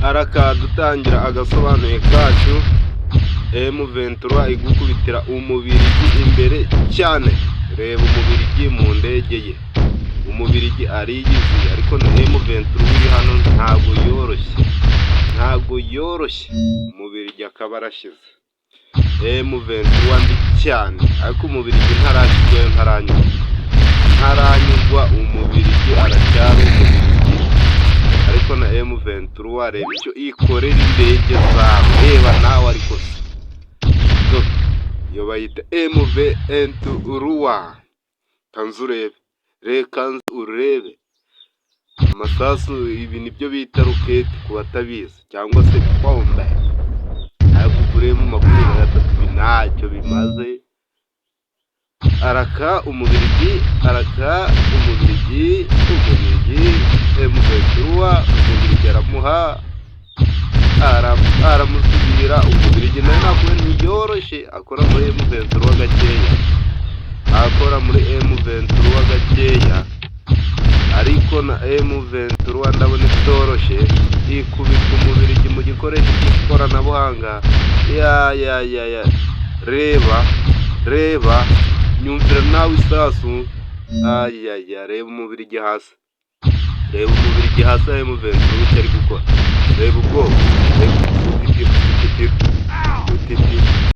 Arakadutangira agasobanuye kacu. M23 igukubitira Umubirigi imbere cyane. Reba Umubirigi mu ndege ye. Umubirigi ariyiziye, ariko na M23 iri hano ntabwo yoroshye, ntabwo yoroshye. Umubirigi akaba arashize. M23 mbi cyane, ariko Umubirigi ntarashyirwayo, ntaranyurwa, ntaranyurwa. Umubirigi aracyari Umubirigi, ariko na M23, reba icyo ikorera indege zabo. Reba nawe, ariko se iyo bayita M23. Kanzu urebe, reka urebe amasasu. Ibi nibyo bita roketi ku batabizi, cyangwa se bombe. Ariko kuri M23 ibi ntacyo bimaze. Araka Umubirigi, araka Umubirigi, Umubirigi M23, Umubirigi aramuha, aramusubira. Umubirigi nawe ntabwo ntiyoroshye, akora muri M23 gakeya, akora muri M23 gakeya, ariko na M23 ndabona itoroshye. Ikubita Umubirigi mu gikoresho cy'ikoranabuhanga. Ya ya ya ya, reba, reba, nyumvira nawe isasu. Ayaya, reba Umubirigi hasi, reba Umubirigi hasi. M23 icyo ari gukora, reba ubwoko, reba utitira, utitira, utitira.